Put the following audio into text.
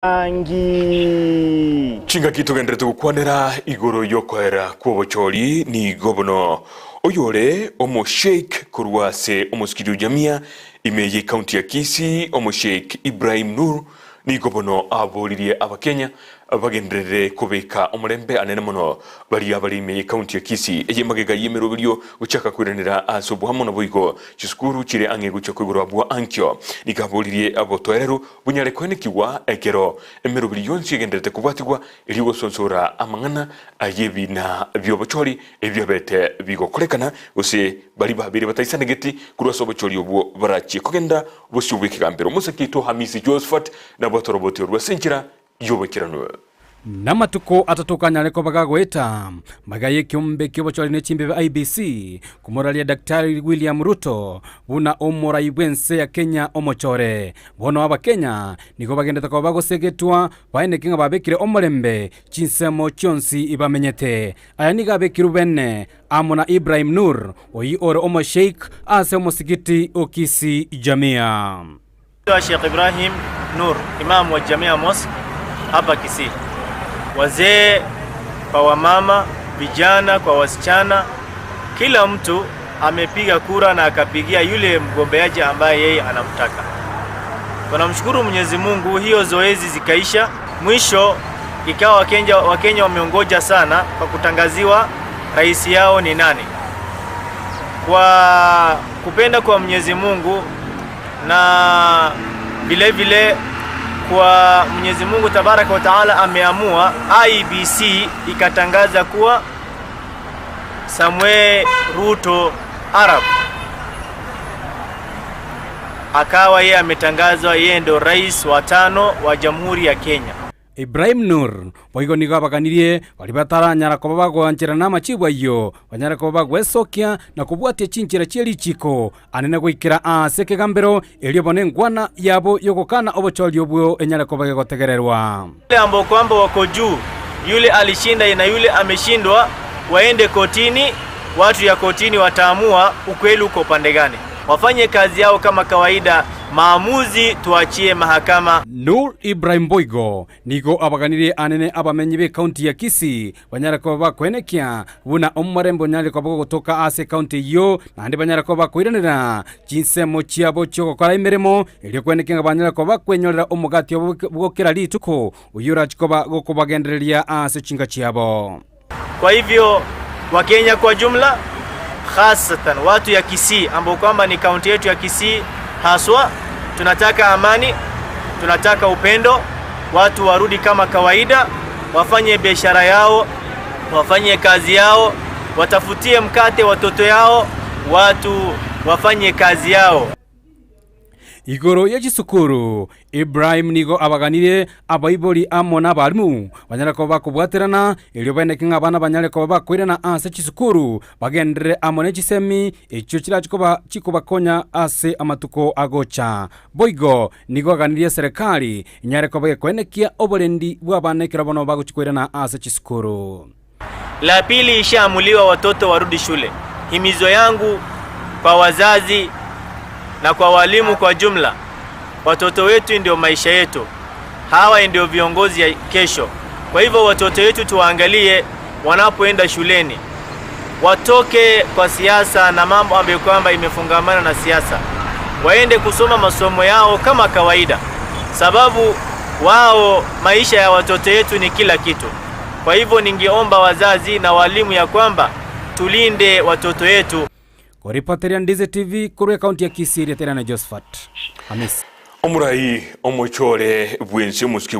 Angi. Chingaki togenderete gokwanera igoro y'okoera kw'obochori nigo bono oyore omosheikh korwa ase omosikiti o Jamia ime y'ecounty ya Kisii omosheikh Ibrahim Nur nigo bono aboririe abakenya bagenderere kobeka omorembe anene mono baria bare ime y'ecounty ya Kisii eye magega y'emeroberio gochaka koiranera ase oboamo naboigo chisukuru chire ang'e gochia koigorwa abwo ankio nigo aboririe obotoereru Bonyare koenekigwa ekero emeroberi yonsi egendererete kobwatigwa, erio gosonsora amang'ana ay'ebiina bi'obochori ebiabete bigokorekana, gose baria babeire bataisanegeti korwa ase obochori obwo barachie kogenda bosio bw'ekegambero. Omosake oito Hamisi Josphat nabwate oroboti orwo ase enchera y'oboikeranu. Namatuko atato kanyare koba gagoeta magega y'ekeombe ki'obochori ne chimbebe IEBC komoraria Daktari William Ruto buna omorai bw'ense ya Kenya omochore. Bono Abakenya nigo bagendete koba bagosegetwa baeneke ng'a babekire omorembe chinsemo chionsi bamenyete. Aya nigo abekirwe bene amo na Ibrahim Nur oyio ore omosheikh ase omosigiti o Kisii Jamia. Sheikh Ibrahim Nur, Imam wa Jamia Mosque hapa Kisii. Wazee kwa wamama, vijana kwa wasichana, kila mtu amepiga kura na akapigia yule mgombeaji ambaye yeye anamtaka. Tunamshukuru Mwenyezi Mungu, hiyo zoezi zikaisha. Mwisho ikawa Wakenya, Wakenya wameongoja sana kwa kutangaziwa rais yao ni nani. Kwa kupenda kwa Mwenyezi Mungu na vile vile kwa Mwenyezi Mungu Tabaraka wa Taala ameamua IEBC ikatangaza kuwa Samuel Ruto Arab akawa yeye ametangazwa yeye ndo rais wa tano wa Jamhuri ya Kenya. Ibrahim Nur boigo nigo abaganirie baria bataranyara koba bagoancherana namachibu ayio, banyare koba bagwesokia na kobwatia chinchera chie richiko anene goikera aase ekegambero, erio bono enkwana yabo y'ogokana obochori obwo enyare koba gegotegererwa. Wale ambao kwamba wako juu, yule alishinda na yule ameshindwa, waende kotini, watu ya kotini wataamua ukweli uko upande gani. Wafanye kazi yao kama kawaida, maamuzi tuachie mahakama. Nur Ibrahim boigo nigo abaganirie anene abamenyi b'ecounty ya Kisii banyare koba bakoenekia buna omorembe onyare koba gogotoka ase ecounty eyio naende banyare koba bakoiranera chinsemo chiabo chi'ogokora emeremo erio koenekia ng'a banyare koba bakwenyorera omogati obo bwo kera rituko oyio orachie koba gokobagendereria ase chinka chiabo. Kwa hivyo Wakenya kwa jumla, hasatan watu ya Kisii ambao kwamba ni kaunti yetu ya Kisii haswa, tunataka amani, tunataka upendo, watu warudi kama kawaida, wafanye biashara yao, wafanye kazi yao, watafutie mkate watoto yao, watu wafanye kazi yao. Igoro ye chisukuru, Ibrahim nigo abaganirie abaibori amo nabarimu banyare koba bakobwaterana, erio baeneke ng'a abana banyare koba bakoirana ase chisukuru, bagenderere amo ne chisemi echio chirache koba chikobakonya ase amatuko agocha. Boigo nigo aganirie eserekari enyare koba gekoenekia oborendi bw'abana ekero bono bagochia koirana ase chisukuru. La pili ishaamuliwa watoto warudi shule. Himizo yangu kwa wazazi na kwa walimu kwa jumla, watoto wetu ndio maisha yetu, hawa ndio viongozi ya kesho. Kwa hivyo watoto wetu tuwaangalie wanapoenda shuleni, watoke kwa siasa na mambo ambayo kwamba imefungamana na siasa, waende kusoma masomo yao kama kawaida, sababu wao maisha ya watoto wetu ni kila kitu. Kwa hivyo ningeomba wazazi na walimu ya kwamba tulinde watoto wetu. Koripoteria Ndizi TV korwa ekaunti ya Kisii, rietera na Josephat Hamisi. Omorai omochore bw'ense omosike.